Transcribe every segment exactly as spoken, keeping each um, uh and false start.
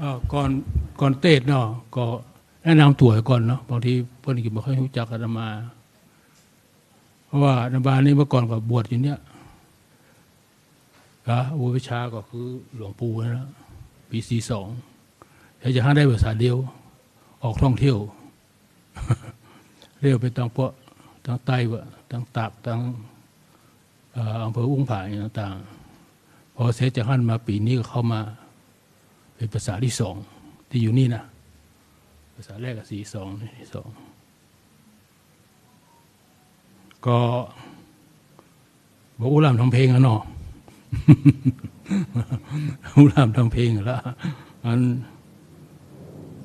เอ่อ ก่อน ก่อนเตสน์เนาะ ก็แนะนำตั๋วก่อนเนาะ บางทีเปิ้นก็บ่ค่อยฮู้จักอาตมา เพราะว่าอาตมานี่เมื่อก่อนก็บวชอยู่เนี่ย ก็อุปัชฌาย์ก็คือหลวงปู่นั่นแหละ ปี๋สี่สอง แล้วจะหาได้ภาษาเดียว ออกท่องเที่ยว เที่ยวไปตางพวก ตางใต้วะ ตางตาก ตาง เอ่อ อำเภออุ้งผางต่างๆ พอเสร็จจากหั้นมาปี๋นี้ก็เข้ามาเป็นภาษาตี้สองตี้อยู่นี่นะ ภาษาแรกก็สี่สอง ตี้สอง ก็บ่อู้ล่ำทำเพลงอะเนาะ อู้ล่ำทำเพลงละ อัน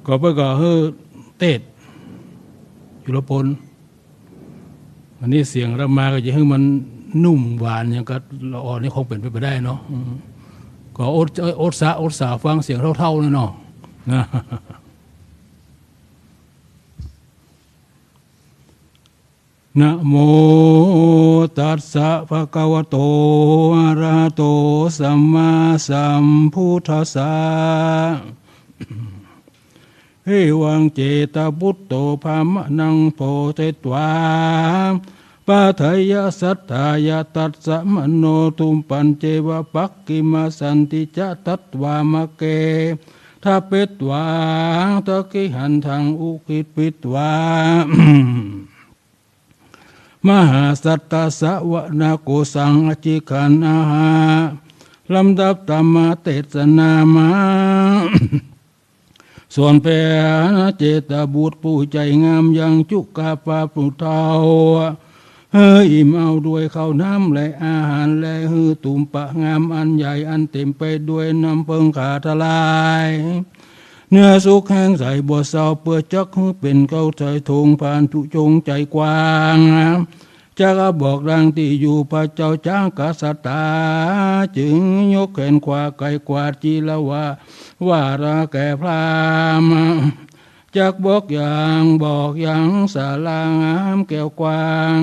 ก็เปิ้นก็หื้อเตสน์อยู่ละปน อันนี้เสียงอาตมาก็จะหื้อมันนุ่มหวานอย่างกับละอ่อนนี่คงเป๋นไปบ่ได้เนาะ อืม ก็อด อดสา อดสาฟังเสียงเฒ่าๆ นั่นเนาะ นะโมตัสสะ ภะคะวะโต อะระหะโต สัมมาสัมพุทธัสสะ เอวัง เจตบุตโต พราหมะนัง โพธิตวา ปัฏฐัยยัสสะ สัตถายะ ตัสสะ มะโน ทุปปัญเจวะ ปักขิมะสันติจะ ทัตวามะเก ทะเปตวา ทักขิหันทัง อุคคิปปิตวา มหาสัตตะสะวะนะโกสัง อะจิกขันหา ลำดับธรรมเตสนามา สอนแผ่เจตบุตรผู้ใจ๋งาม ยังจุกาปะผู้เฒ่า หื้ออิ่มเอาด้วยข้าวน้ำและอาหาร และหื้อตูมปะงามอันใหญ่ อันเต๋มไปด้วยน้ำเปิงขาทะลาย เนื้อสุขแฮงใสบ่เศร้า เปื้อจักหื้อเป๋นเก้าใจ๋ถงผานจุจงใจ๋กว้าง จักบอกดังตี้อยู่พระเจ้าจ๊างกษัตริย์ จึงยกแขนขวาไขว้กวาดจิรวา ว่าราแก่พราหมณ์ จักบอกอย่าง บอกยังศาลางามแก้วกว้าง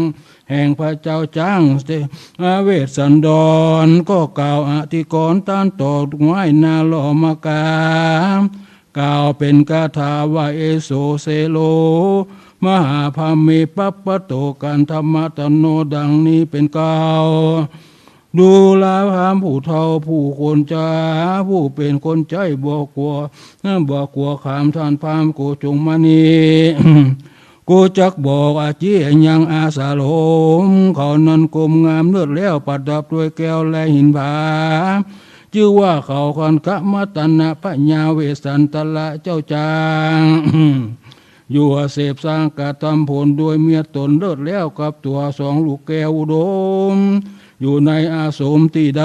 แห่งพระเจ้าจ๊างเส อเวสสันดร ก็กล่าวอธิกรณ์ต้านต่อถวายนาลอมกา กล่าวเป๋นคาถาว่า เอโสเสโล มหาพราหมีปัปปะโต กันธมะตะโน ดังนี้เป๋นเก้า ดูราพราหมณ์ผู้เฒ่าผู้คนจ๋า ผู้เป๋นคนใจ๊บ่กั๋ว บ่กั๋วขาม ท่านพราหมณ์โกจงมานี่ กูจักบอกอาจียังอาสาลม เขานั้นกรมงามเลิศแล้ว ประดับด้วยแก้วและหินผา จื้อว่าเขาคันธมะตะนะ พญาเวสสันตระเจ้าจ๊าง อยู่เสพสร้างกระทำผลด้วยเมียต๋นเลิศแล้วกับตั๋วสองลูกแก้วอุดม อยู่ในอาสมตี้ใด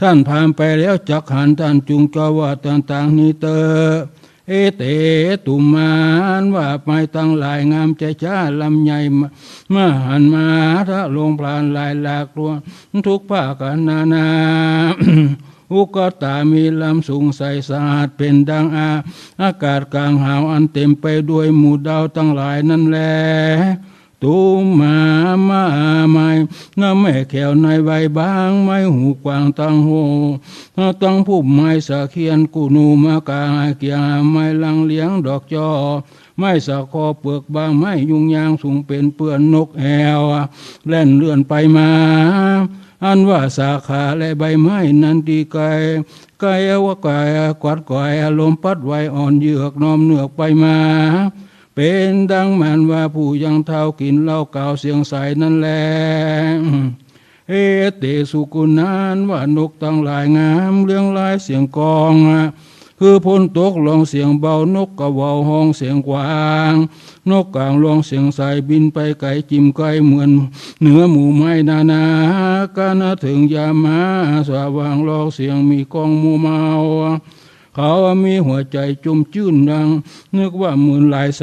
ท่านพราหมณ์ไปแล้วจักหัน ท่านจุ่งเจ้าว่าต่างๆ นี้เต๊อะ เอเต ตุมมา อันว่าไม้ตังหลายงามใจ๋จ๊า ลำใหญ่มหันต์ มหาทะโลงผลาญหลายหลากหลวง ทุกภาคนานา อุคคตามีลำสูงใส สะอาดเป๋นดังอา อากาศกลางหาว อันเต๋มไปด้วยหมู่ดาวตังหลายนั้นแล ตุมมา มะหาไม้ น้ำแม่แขวในใบบาง ไม้หูกวางตังโฮ ตังพุ่มไม้สะเคียน กุหนุมะกา เกี่ยไม้ลังเลียงดอกจอ ไม้สะเคาะเปือกบาง ไม้ยุงยางสุงเป๋นเปื้อน นกแอ่วแล่นเลื่อนไปมา อันว่าสาขาและใบไม้นั้นตี้ไกล ไกลว่าไกล กวัดไกว ลมพัดไหวอ่อนเยือก น้อมเนือกไปมา เป๋นดังหมั้นว่าผู้ยังเฒ่ากิ๋นเหล้า กล่าวเสียงใสนั้นแล เอเต สุกุณา อันว่านกตังหลายงาม เรื่องลายเสียงกลอง คือฝนตกร้องเสียงเบา นกกาเหว่าฮ้องเสียงกว้าง นกกลางร้องเสียงใส บินไปไกลจิ่มใก้ เหมือนเหนือหมู่ไม้นานา กานะเถิงยามมาสว่าง ร้องเสียงมีก้องมัวเมา เขามีหัวใจ๋จุ่มจื้นดัง นึกว่าหมื่นหลายแส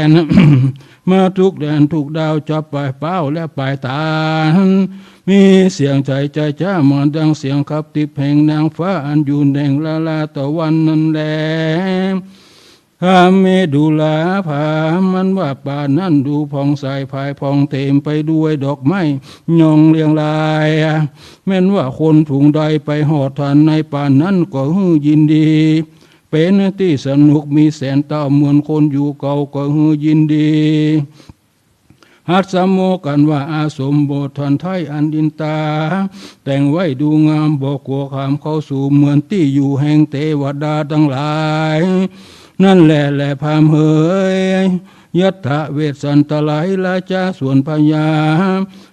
น มาทุกแดนทุกดาว จับปลายเป๊าและปลายตาล มีเสียงใจ๋จ๊าจ๊า เหมือนดังเสียงขับทิพย์แห่งนางฟ้า อันอยู่แดนละลาตะวันนั้นแล พระเมดุลาพราหมณ์ว่าป่านั้นดูผ่องใสผายผ่องเต็มไปด้วยดอกไม้ยองเรียงราย แม้นว่าคนฝูงใดไปฮอดทันในป่านั้นก็หื้อยินดี เป๋นตี้สนุกมีแสนเต้า เหมือนคนอยู่เก่าก็หื้อยินดี หัสสโมกั๋นว่าอาสมบ่ทันไท้อันอินตาแต่งไว้ดูงาม บ่กั๋วขามเข้าสู่เหมือนตี้อยู่แห่งเตวดาตังหลาย นั้นแล แลพราหมณ์เหย ยัตถะเวสสันตะไลราชาส่วนพญา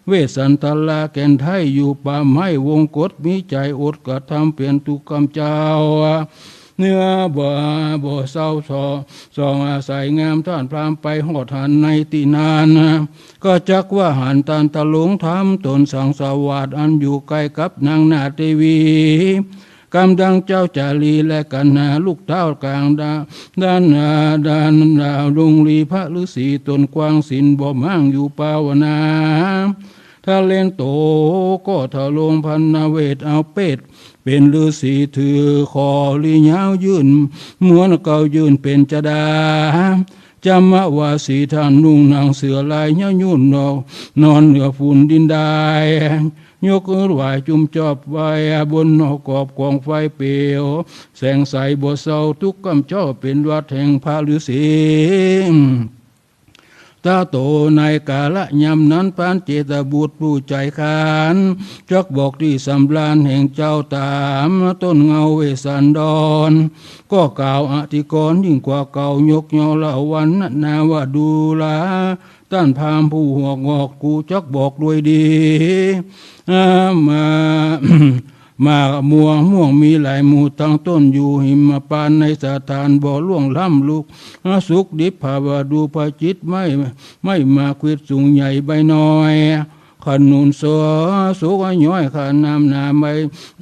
เวสสันตะละแก่นไท้อยู่ป่าไม้วงกต มีใจ๋อดกระทำเป๋นตุ๊กกำเจ้า เนื้อบ่ บ่เศร้าส่อ ส่องอาศัยงาม ต้านพราหมณ์ไปฮอดหันในตี้นั้น ก็จักว่าหันตันทะลงธรรมต๋นสังสวาสอันอยู่ใก้กับนางนาฏเตวี กำดังเจ้าจารีและกัณหาลูกเต้ากลางดา ด้าน ด้านดาวลุงลีพระฤๅษีต๋นกว้างศีลบ่มั่งอยู่ภาวนา ทะเลนโตก็ทะลงพันนเวทเอาเปต เป๋นฤๅษีถือขอลียาวยื่น ม้วนเกายื่นเป๋นจดา จามวาสีต้านนุ่งหนังเสือลายยาวยุ่นนอก นอนเหนือฝุ่นดินดาย ยกมือไหว้จุ่มจอบไว้บนนอกกอบกองไฟเปลว แสงใสบ่เศร้าตุ๊กกำเจ้าเป๋นวัตรแห่งพระฤๅษี ตาโตในกาละยามนั้นปานเจตบุตรผู้ใจ๋ขาน จักบอกตี้สำราญแห่งเจ้าต๋ามต้นเงาเวสสันดร ก็กล่าวอธิกรณ์ยิ่งกว่าเก่ายกย่อเล่าวันนาว่าดูรา ต้านพราหมณ์ผู้หวกงอกกูจักบอกด้วยดี อา มา หมากม่วง ม่วงมีหลายหมู่ตั้งต้นอยู่หิมพานต์ในสถานบ่ล่วงล้ำลูกสุกดิบ ภาวะดูพจิตไม้ ไม้หมากควิดสูงใหญ่ใบน้อย ขนุนสอสุกย้อยขานามนาไม้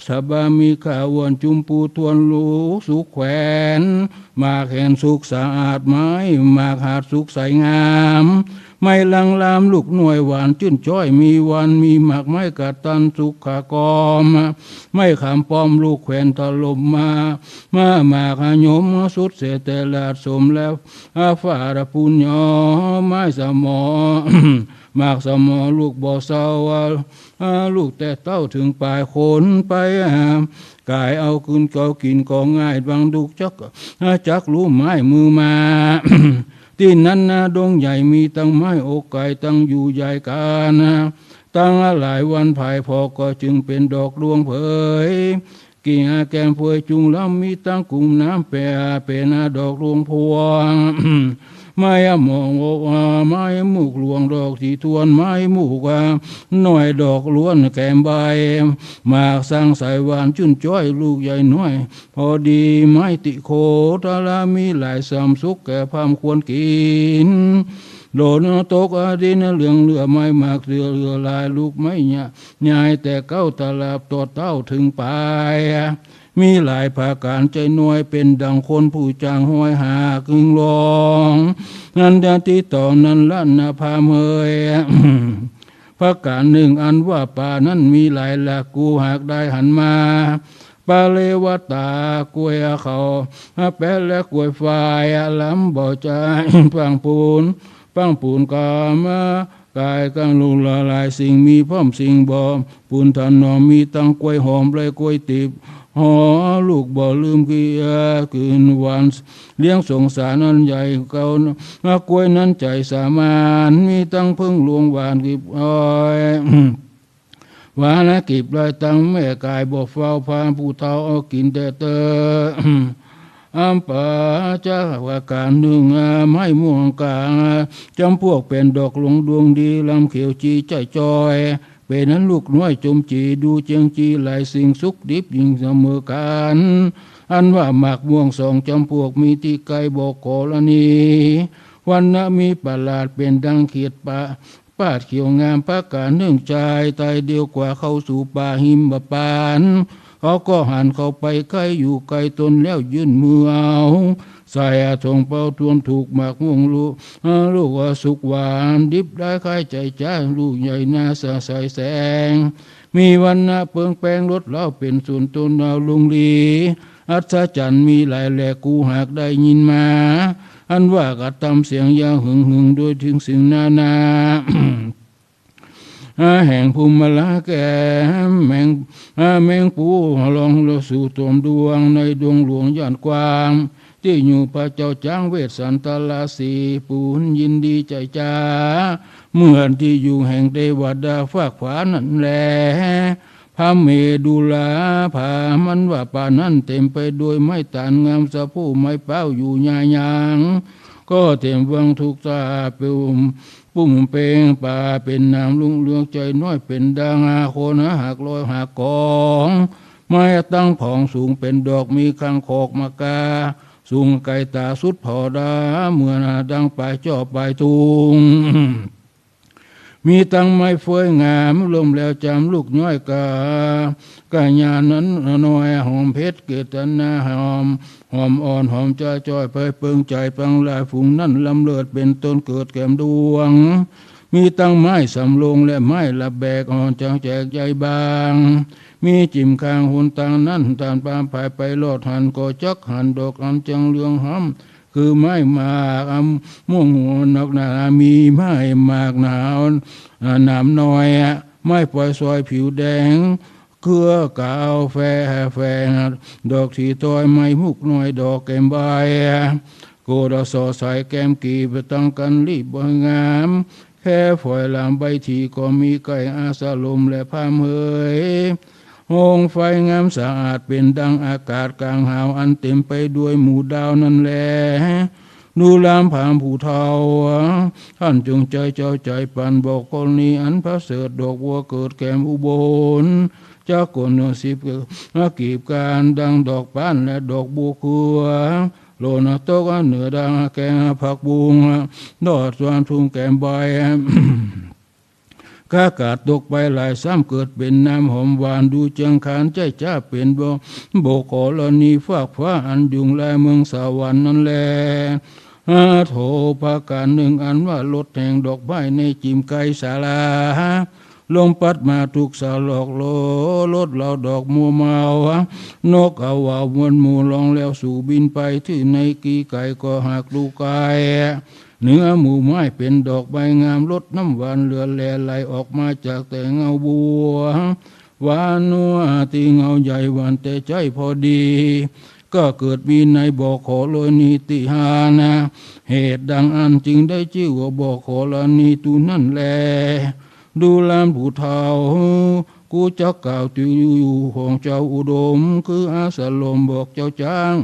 สะบามีขาววนจุมปูทวนลูกสุกแขวน หมากแหนสุกสะอาดไม้หมากหาดสุกใสงาม ไม้ลังลามลูกน้อยหวานจื้นจ้อย มีวันมีหมากไม้กระตันสุกขากอม ไม้ขามป้อมลูกแขวนถล่มมา มาหมากหยมสุดเสแต่หลาดสมแล้ว อาฝาดปูนยอไม้สมอ หมากสมอลูกบ่เศร้า ลูกแต่เต้าเถิงป๋ายคนไป ก๋ายเอาคืนเก่ากิ๋นก็ง่าย บางดุกจัก จักลู่ไม้มือมา ตี้นั้นนาดงใหญ่มีตังไม้อกไก่ตังอยู่ใหญ่กานา ตังหลายวันผายพอก็จึงเป๋นดอกดวงเผย กิ่งแก้มเผยจุงล้ำมีตังกุ่มน้ำแปะเป๋นดอกดวงพวง ไม้หมอกอกไม้หมูกหลวงดอกสีทวน ไม้หมูกน้อยดอกล้วนแก้มใบ หมากสังสายหวานจื้นจ้อยลูกใหญ่น้อย พอดีไม้ติโคตระมีหลายสำสุกแก่พราหมณ์ควรกิ๋น หล่นตกดินเหลืองเหลือไม้หมากเสือเหลือลายลูกไม้ใหญ่ ใหญ่แต่เก๊าตลับตอดเต้าเถิงป๋าย มีหลายผาก๋านใจ๋น้อยเป๋นดังคนผู้จ้างฮ้อยหากึ่งลอง นั้นตี้ต่อนั้นละนาพราหมณ์เหย ผาก๋านนึ่งอันว่าป่านั้นมีหลายหลากกูหากได้หันมา ปาเลวตากล้วยเขา แป๊ะและกล้วยฝาย ลำบ่อจาย ปังปูน ปังปูนกามะ ก๋ายกังลูกละหลายสิ่งมีพร้อมสิ่งบ่ ปูนถนอมมีตังกล้วยหอมและกล้วยติบ หอลูกบ่ลืมเกลือกืนหวาน เลี้ยงสงสารอันใหญ่เก่า กล้วยนั้นใจ๋สามาน มีตังเผิ้งหลวงหวานกิบอ้อย หวานกิบลอยตังแม่ก๋ายบ่เฝ้าพาผู้เฒ่าเอากิ๋นแต่เต๊อะ อัมปาจะว่าก๋านนึ่ง ไม้ม่วงกา จ๋ำพวกเป๋นดอกหลวงดวงดี ลำเขียวจีใจ๋จ้อย เป๋นนั้นลูกน้อยจมจีดูเจียงจีหลายสิ่งสุกดิบยิ่งเสมอกั๋น อันว่าหมากม่วงสองจ๋ำพวกมีตี้ไกลบอกกรณี วรรณะมีประหลาดเป๋นดังเขียดปะ ปาดเขียวงามผาก๋านนึ่งจายไตเดียวกว่าเข้าสู่ป่าหิมพานต์ เขาก็หันเข้าไปใก้อยู่ไกลตนแล้วยื่นมือเอา ใส่อาถงเป่าทวนถูกหมากม่วงลูก ลูกว่าสุกหวานดิบได้คล้ายใจ๋จ้า ลูกใหญ่นาสะใสแสง มีวรรณะเปิงแปงรสเล้าเป๋นส่วนตนดาวลุงลี อัศจรรย์มีหลายแลกูหากได้ยินมา อันว่ากระตำเสียงยาวหึงหึงโดยถึงสิ่งนานา แห่งภูมิละแก่แมง แมงปู๋ ลองลงสู่ตวมดวงในดงหลวงยอดกว้าง ตี้อยู่พระเจ้าจ๊างเวสสันตราสี ปูนยินดีใจ๋จ๋า เหมือนตี้อยู่แห่งเตวดาฟากฟ้านั้นแล พระเมดุลาผามันว่าป่านั้นเต๋มไปโดยไม้ตาลงามสะพู่ไม้เป๊าอยู่ยายัง ก็เต๋มวังทุกตาเป๋น ปุ้งเป๋งป่าเป๋นหนามลุ่งเรืองใจ๋น้อยเป๋นดังโคนหักลอยหักกอง ไม้ตั้งผองสูงเป๋นดอกมีคางคกมะกา สูงไก๋ต๋าสุดผ่อดา เหมือนดังปลายจ้อปลายตุง มีตั้งไม้เฟ้ยงาม ลมแล้วจามลูกย้อยกา กะยานั้นน้อยหอมเพ็ชเกตนาหอม หอมอ่อนหอมจะจ้อยไปเปิงใจ๋ปังหลายฝูงนั้นลำเลิศเป๋นต้นเกิดแก้มดวง มีตั้งไม้สำโรงและไม้ละแบกอ่อนจางแจกใยบาง มีจิ่มคางหนตางนั้น ต้านปานผายไปลอดหั้นก็จักหันดอกอันจังเรืองหอม คือไม้หมากม่วงหัวนักหนา มีไม้หมากหนาวหนามน้อย ไม้ปอยซอยผิวแดง เครือกาวแฟแฝง ดอกสีต้อยไม้มุกน้อยดอกแก้มใบ โกดสอดสายแก้มกีบตั้งกันรีบบ่งาม แค่ฝอยหลามใบถี่ก็มีไก่อาสาลมและพามเหย โฮงไฟงามสะอาดเป๋นดังอากาศกลางหาวอันเต๋มไปด้วยหมู่ดาวนั้นแล ดูราหมณ์ผู้เฒ่า ต้านจงใจ๋เจ้าใจ๋ปันบอกกรณีอันประเสริฐดอกบัวเกิดแก้มอุบล จักกลเนื้อสิบกีบกานดังดอกป๊านและดอกบัวเครือ หล่นตกเหนือดังแกงผักบุ้ง ดอดสวนทุ่งแก้มใบ กากาดตกไปหลายซ้ำเกิดเป๋นน้ำหอมหวานดูเจียงคานใจ้จ้าเป๋นบ่ บ่ขอรณีฟากฟ้าอันยุงลายเมืองสวรรค์นั้นแล อาโถ ประก๋านนึ่งอันว่ารสแห่งดอกไม้ในจิ่มไก่ศาลา ลมปัดมาทุกสะหลอกโล รสเหล่าดอกมัวเมา นกเอาว่าวมวลหมู่ลองแล้วสู่บินไป ตี้ในกีไก่ก็หากดูไกล เหนือหมู่ไม้เป๋นดอกใบงามรสน้ำหวานเหลือแลไหลออกมาจากแต่เงาบัว หวานนัวตี้เงาใหญ่หวานแต่ใจ้พอดี ก็เกิดมีในบ่อขอรณีตี้ห้านา เหตุดังอั้นจึงได้จื้อว่าบ่อขอรณีตูนั้นแล ดูราหมณ์ผู้เฒ่า กูจักกล่าวตี้อยู่ของเจ้าอุดม คืออาสาลมบอกเจ้าจ๊าง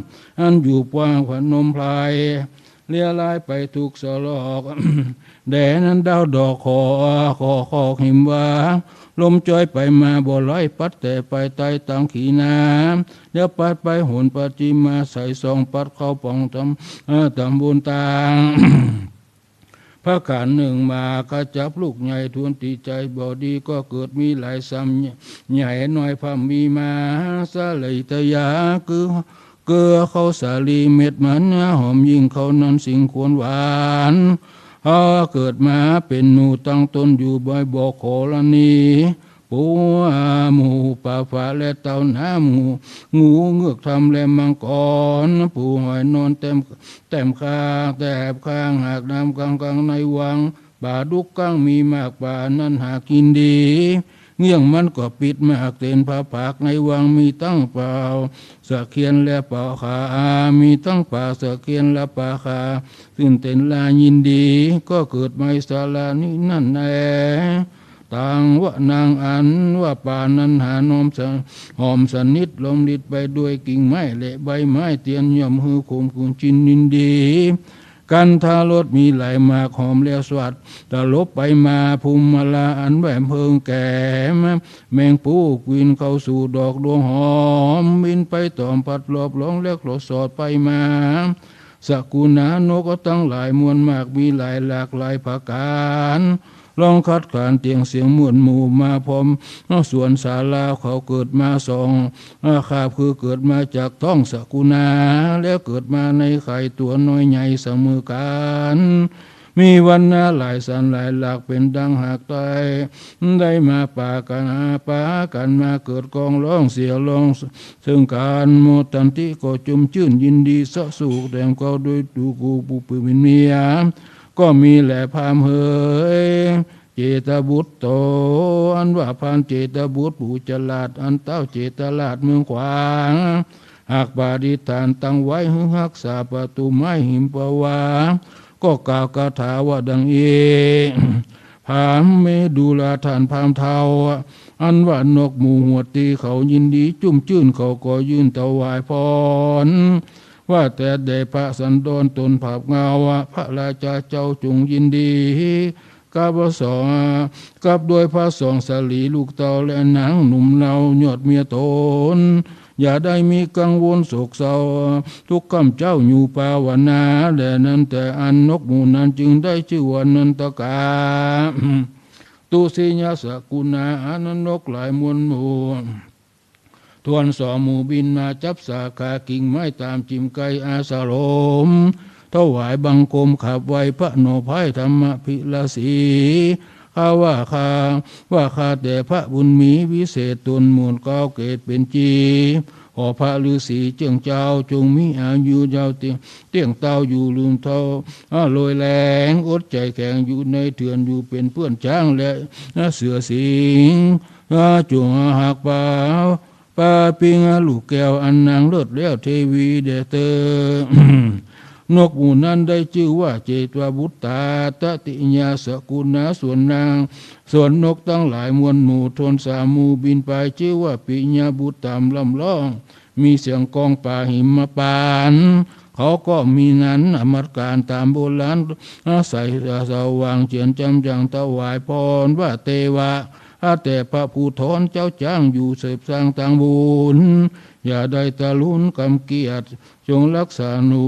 อันอยู่ปางพนมไพร เลียลายไปทุกสะหลอก แด่นั้นดาวดอกขอ ขอคอกหิมว่า ลมจ้อยไปมาบ่ไหล ปัดแต่ไปใต้ตังขีน้ำ เดี๋ยวปัดไปหนปัจฉิมา ใสส่องปัดเข้าป่องตำ เอ่อ ตำบลต่าง ประก๋านนึ่งหมากขจับลูกใหญ่ทวนตี้ใจ๋บ่ดี ก็เกิดมีหลายซ้ำใหญ่น้อยพร่ำมีมา สาลีตยา คือ เกลือเข้าสาลีเม็ดมันหอมยิ่งเข้านั้นสิ่งควรหวาน เฮาเกิดมาเป๋นหมู่ตั้งตนอยู่บ่อยบ่อขอรณี ปูหมู่ป่าฝาและเต่าน้ำ หมู่งูเงือกทำและมังกร ปูหอยนอนแต้ม แต้มข้าง แตบข้างหากน้ำกลางกลางในวัง ปลาดุกกั้งมีมากป่านั้นหากินดี เงี้ยงมันก็ปิดมากเต็นผาผากในวังมีตั้งปลาสะเคียนและปลาขาว มีตั้งปลาสะเคียนและปลาขาว ซึ่งเต็นลายินดี ก็เกิดไม้สาลานี้นั้นแล ต่างว่านางอันว่าป่านั้นหานอมสะ หอมสนิทลมลิดไปด้วยกิ่งไม้และใบไม้เตียนย่อมหื้อขมขุนจินยินดี กันทารสมีหลายหมากหอมแล้วสวัสด ตลบไปมาภูมิมาลาอันแหวมเพิงแก่ แมงปู๋กวินเข้าสู่ดอกดวงหอม บินไปตอมพัดรอบร้องและกระสอดไปมา สกุณานกก็ตั้งหลายมวลมากมีหลายหลากหลายประก๋าน ร้องคัดค้านเตียงเสียงม่วนหมู่มาพร้อม นอกสวนศาลาเขาเกิดมาสอง อาคาบคือเกิดมาจากท้องสกุณา แล้วเกิดมาในไข่ตั๋วน้อยใหญ่เสมอกั๋น มีวรรณะหลายสันหลายหลากเป๋นดังหากไตร ได้มาปากั๋น ปากั๋นมาเกิดกองร้องเสียงร้องเซิ่งกั๋น โมทันติก็จมจื้นยินดีสะสุข แถมเขาโดยดูกูผู้เป๋นเมีย ก็มีแลพราหมณ์เหย เจตบุตรโต อันว่าพราหมณ์เจตบุตรผู้ฉลาด อันเต๊าเจตราชเมืองขวาง หากปฏิฐานตั้งไว้หื้อฮักษาประตูไม้หิมพวา ก็กล่าวคาถาว่าดังอี้ พราหมณ์เมดุลา ท่านพราหมณ์เฒ่า อันว่านกหมู่หวดตี้เขายินดีจุ่มจื้น เขาก็ยื่นถวายพร ว่าแต่แด่พระสันดรตนผาบเงา พระราชาเจ้าจงยินดี กับพระสอง กับด้วยพระสองสรีลูกเต้า และนางหนุ่มเนา ยอดเมียตน อย่าได้มีกังวลโศกเศร้า ทุกค่ำเจ๊าอยู่ภาวนา แด่นั้นแต่อั้นนกหมู่นั้นจึงได้จื้อว่านันทกา ตุสิยสกุณา อันนกหลายมวลหมู่ ถ้วนสองหมู่บินมาจับสาขากิ่งไม้ตามจิ่มไกอาสรม ถวายบังคมขับไหว้พระหน่อไพร่ธรรมพิรสี ข้าว่าข้า ว่าข้าแต่พระบุญมีวิเศษตนหมดเกล้าเกตเป๋นจี ขอพระฤๅษีเจื้องเจ้าจงมีอายุยาวเตี้ยง เตี้ยงเต้าอยู่ลืมเฒ่า อาโลยแลง อดใจ๋แข็งอยู่ในเถื่อน อยู่เป๋นเปื้อนจ๊างและเสือสิงห์ อาจงหากปา ปาปิงลูกแก้วอันนางเลิศแล้วเทวีแด่เตอ นกหมู่นั้นได้จื้อว่าเจตบุตรา ตติยสกุณา ส่วนนาง ส่วนนกตังหลายมวลหมู่ ถ้วนสามหมู่บินไป จื้อว่าปิยบุตรา ร่ำร้อง มีเสียงกลองปาหิมพานต์ เขาก็มีนั้นนมัสก๋านต๋ามโบราณ อาศัยสว่างเจียรจำจ่างถวายพรว่าเตวะ ข้าแต่พระผู้ถอนเจ้าจ๊างอยู่เสพสร้างตางบุญ อย่าได้ทะลุนกำเกียรติ จงรักษาหนู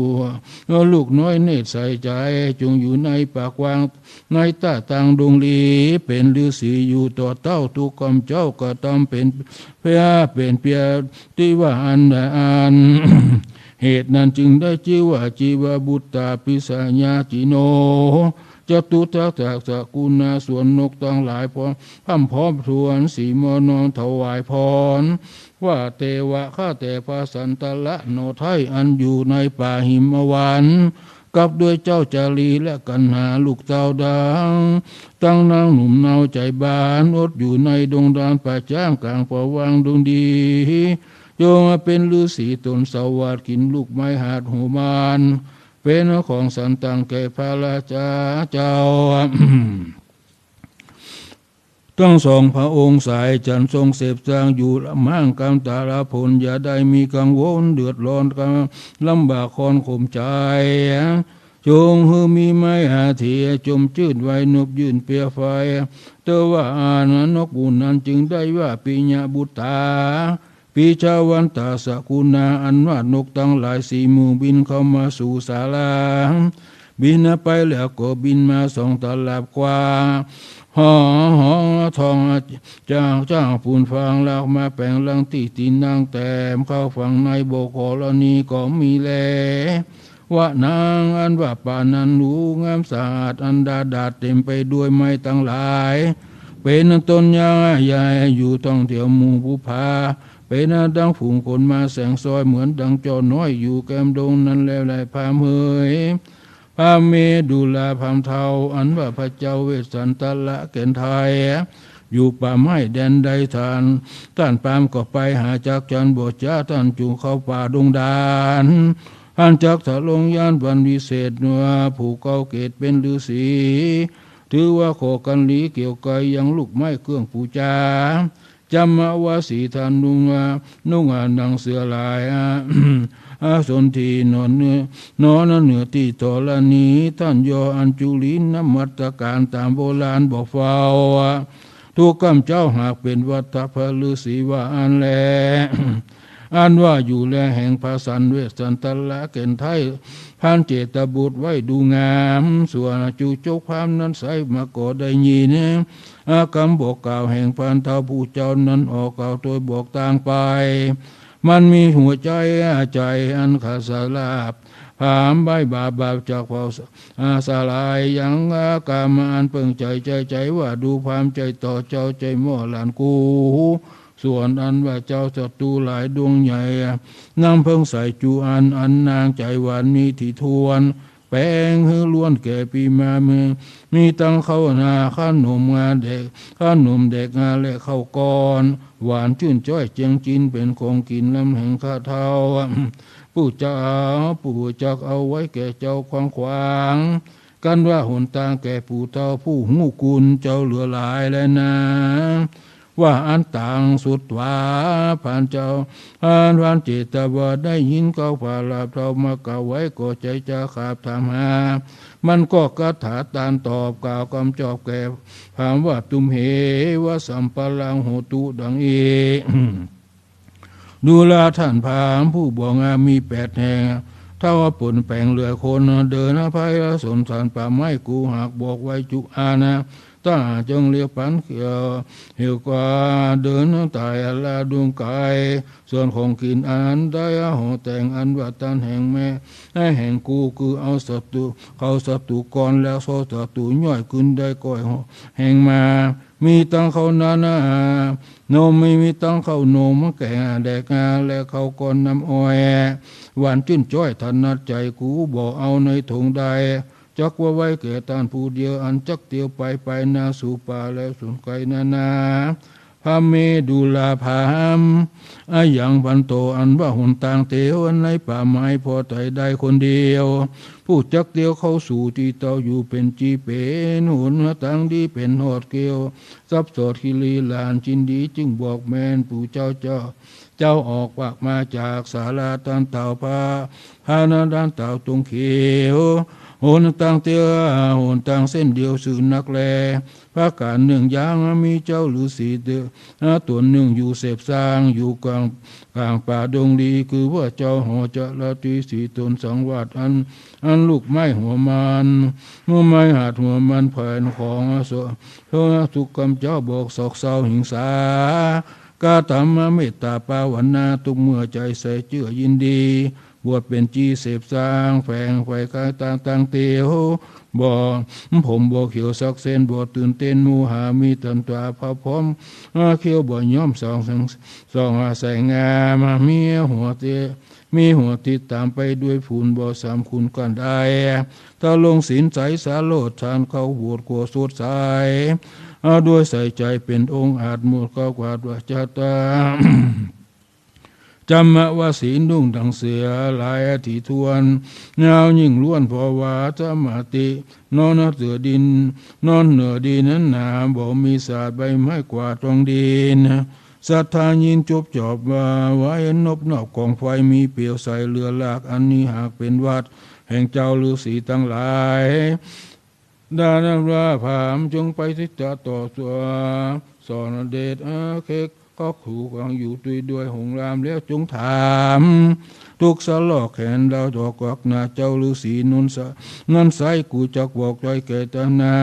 ลูกน้อยเนตรใสใจ๋ จงอยู่ในป่ากว้าง ในต้าตางดงหลี เป๋นฤๅษีอยู่ต่อเต้า ทุกค่ำเจ๊ากระทำเป๋นเพียร เป๋นเพียรตี้ว่าอันใดอัน เหตุนั้นจึงได้จื้อว่าจีวบุตราปิสยาจิโน จตุทัสสะสกุณา ส่วนนกตังหลายพร้อม พร่ำพร้อมถ้วนสี่หม้อน้อมถวายพร ว่าเตวะ ข้าแต่พระสันตะละหน่อไท้ อันอยู่ในป่าหิมวันต์ กับด้วยเจ้าจารีและกัณหาลูกเต้าดัง ตังนางหนุ่มเนาใจ๋บาน อดอยู่ในดงดานป่าจ๊างก๋างผวังค์ดงดี จงมาเป๋นฤๅษีตนสวัสดิ์ กิ๋นลูกไม้หาดหัวมาน เป๋นของสันตังแก่พระราชาเจ้า ตังสองพระองค์สายจันทร์ทรงเสพสร้างอยู่ละมั่งกำตาลผล อย่าได้มีกังวลเดือดร้อนกำลำบากคอนขมใจ๋ จงหื้อมีไม้อาเทียจมจื้นไว้นบยื่นเปียไฟ เตอว่าอานะนกหมู่นั้นจึงได้ว่าปิยบุตรา ปิชวันตาสกุณา อันว่านกตังหลายสี่หมู่บินเข้ามาสู่ศาลา บินไปแล้วก็บินมาสองตลับกว่า หอ หอทองจากจ้างปูนฟางหลากมาแป๋งรังตี้ตี้นั่งแต้มเข้าฝั่งในบ่กรณีก็มีแล ว่านางอันว่าป่านั้นหรูงามสะอาดอันดาดาษเต๋มไปด้วยไม้ตังหลาย เป๋นต้นใหญ่ใหญ่อยู่ท่องเที่ยวหมู่บุพผา เป๋นดังฝูงคนมาแสงซอย เหมือนดังจ้อน้อยอยู่แก้มดงนั้นแล้วแลพราหมณ์เหย พราหมณ์เมดุลาพราหมณ์เฒ่า อันว่าพระเจ้าเวสสันตะละแก่นไทย อยู่ป่าไม้แดนใดต้าน ต้านพราหมณ์ก็ไปหาจักฉันบ่จ๊า ต้านจุ่งเข้าป่าดงดาน ต้านจักทรงญาณปัญวิเศษว่าผู้เกล้าเกตเป๋นฤๅษี ถือว่าข้อกัณฑ์หลีเกี่ยวไกลยังลูกไม้เครื่องปู๋จา จำมาว่าสีต้านนุ่ง นุ่งหนังเสื้อลาย อาสนที่นอนเนื้อ นอนเนื้อตี้ธรณี ต้านย่ออัญจุลีนมัสก๋านต๋ามโบราณบ่เฝ้า ทุกค่ำเจ๊าหากเป๋นวัตถะพระฤๅษีว่าอั้นแล อันว่าอยู่แลแห่งพระสันเวสสันตะละแก่นไท้ พราหมณ์เจตบุตรไหว้ดูงาม ส่วนจุจกพราหมณ์นั้นไส้มาก็ได้ยิน อาคำบอกกล่าวแห่งพราหมณ์เฒ่าผู้เจ้านั้นออกกล่าวโตยบอกตางไป มันมีหัวใจ๋ ใจ๋อันขาดสลาบ ผามใบ้บาปบาปจักเผา อา สลายยัง อา ก๋ามอันเปิงใจ๋ ใจ๋ ใจ๋ว่าดูพราหมณ์ใจ๋ต่อเจ้าใจ๋หม้อหลานกู ส่วนอันว่าเจ้าศัตรูหลายดวงใหญ่ นำเผิงใส่จุอัน อันนางใจ๋หวานมีถี่ถ้วน แป๋งหื้อล้วนแก่ปี๋มาเมือง มีตังข้าวหน้า ข้าวหนมงาแดก ข้าวหนมแดกงาและข้าวก้อน หวานจื้นจ้อยเจียงจิน เป๋นของกิ๋นล้ำแห่งข้าเฒ่า ผู้เจ้า ผู้จักเอาไว้แก่เจ้าขวางขวาง กันว่าหนตางแก่ผู้เฒ่าผู้ฮู้คุณเจ้าเหลือหลายแลนา ว่าอันตางสุดว่า พรานเจ้า พราน พรานเจตวาได้ยินเขาพราหมณ์เฒ่ามากล่าวไว้ก็ใจ๋จะขาบถามหา มันก็คาถาตานตอบกล่าวกำจอบแก่พราหมณ์ว่า ตุมเหวะสัมปะรังโหตุ ดังอี้ ดูราท่านพราหมณ์ผู้บ่งามมีแปดแห่ง เท่าว่าป๋นแป๋งเหลือคน เดินอภัยสนสารป่าไม้กูหากบอกไว้จุอานะ ถ้าหากจงเรียกปันเขียว เหวกว่าเดินตายอลาดวงไกล ส่วนของกิ๋นอันได้ห่อแต่งอันว่าตานแห่งแม่ แห่งกูคือเอาศัตรู เขาศัตรูก่อนแล้วโซ่ศัตรูย่อยขึ้นได้ก้อยแห่งมา มีตังข้าวหน้าหน้า นมไม่มีตังข้าวหนมแก่แดกงาและข้าวก้อนน้ำอ้อย หวานจื้นจ้อยถนัดใจ๋กูบ่เอาในถงได้ จักว่าไว้แก่ต้านผู้เดียว อันจักเตียวไปไปนาสู่ป่าและสวนไกลนานา พราหมณ์เม ดูราพราหมณ์ อะยังพันโต อันว่าหนตางเตียวในป่าไม้พอไตได้คนเดียว ผู้จักเตียวเข้าสู่ตี้เต้าอยู่เป๋นจี๋เป๋นหนตางดีเป๋นฮอดเกวียว ทรัพย์สอดคิริหลานจินดีจึงบอกแม่นผู้เจ้าเจ้า เจ้าออกปากมาจากศาลาต้านเต้าพระ พระนาด้านเต้าตรงเขียว หนตางเตียว หนตางเส้นเดียวซื่อนักแล ประก๋านนึ่งยังมีเจ้าฤๅษีเตียว ต๋นนึ่งอยู่เสพสร้างอยู่กลาง กลางป่าดงดี คือว่าเจ้าหอจรตีสีตนสังวาสอัน อันลูกไม้หัวมัน ไม้หัดหัวมันแผนของอสุ พระสุกรรมเจ้าบอกสอกเซาหิงสา กระทำเมตตาปาวนา ทุกเมื่อใจ๋ใส่เจื้อยินดี บวชเป๋นจี๋เสพสร้างแฝงไฟกายตางตางเตียว บ่ผมบ่เขียวสักเส้น บ่ตื่นเต้นหมู่หา มีตันตาพระพร้อม เขี้ยวบ่ย่อมส่องแสง ส่องแสงงาม มีหัวเต มีหัวติดตามไปด้วยฝุ่น บ่สามคุณกันได้ ถ้าลงศีลใสสาโรจน์ ทานเข้าโบสถ์ขั่วสดใส เอาด้วยใส่ใจ๋เป๋นองค์อาจ หมดข้าวกวาดวาจาตา จำว่าศีลดุ้งดังเสือหลายอธิทวน ยาวยิ่งล้วนเพราะว่าสมาธิ นอนเหนือดิน นอนเหนือดินนั้นหนา บ่มีสาดใบไม้กวาดตองดิน ศรัทธายินจบจอบว่าไว้นบนอกกองไฟ มีเปลวใสเหลือหลาก อันนี้หากเป๋นวัตรแห่งเจ้าฤๅษีตังหลาย ดานันว่าพราหมณ์จงไปทิฏฐะต่อสัว สอนเดชอาเขกก็ถูกวางอยู่ตุยด้วยหงรามแล้วจงถาม ทุกข์สะลอกแขนเราดอกกอกหนาเจ้าฤๅษีนนท์สะ นั้นไซร้กูจักบอกจ้อยแก่ตนา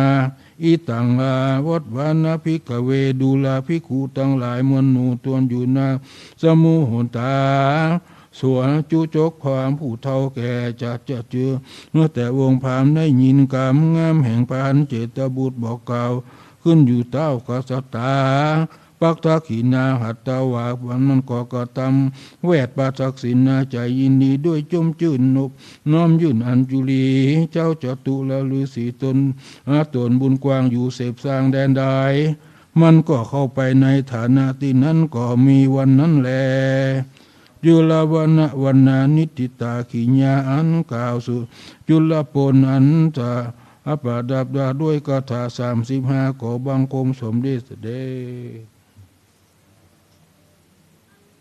อิตังวาวัตวานะภิกขเว ดูราภิกขุตังหลายมวลหมู่ตวนอยู่นา สมุหนตา ส่วนจุจกพราหมณ์ผู้เฒ่าแก่จะจะเจือ เมื่อแต่วงพราหมณ์ได้ยินกำงามแห่งพรานเจตบุตรบอกกล่าว ขึ้นอยู่เต้ากษัตรา ปักทักขิณาหัตถวา วันนั้นก็กระทำแวดปักทักขิณา ใจ๋ยินดีด้วยจมจื้นนบน้อมยื่นอัญจุลี เจ้าจตุรฤๅษีตน อาตนบุญกว้างอยู่เสพสร้างแดนใด มันก็เข้าไปในฐานะตี้นั้นก็มีวันนั้นแล จุลวรรณวรรณานิฏฐิตาขิญญา อันกล่าวสู่จุลพลอันจะประดับด้วยคาถาสามสิบห้า ขอบังคมสมเด็จเสด็จ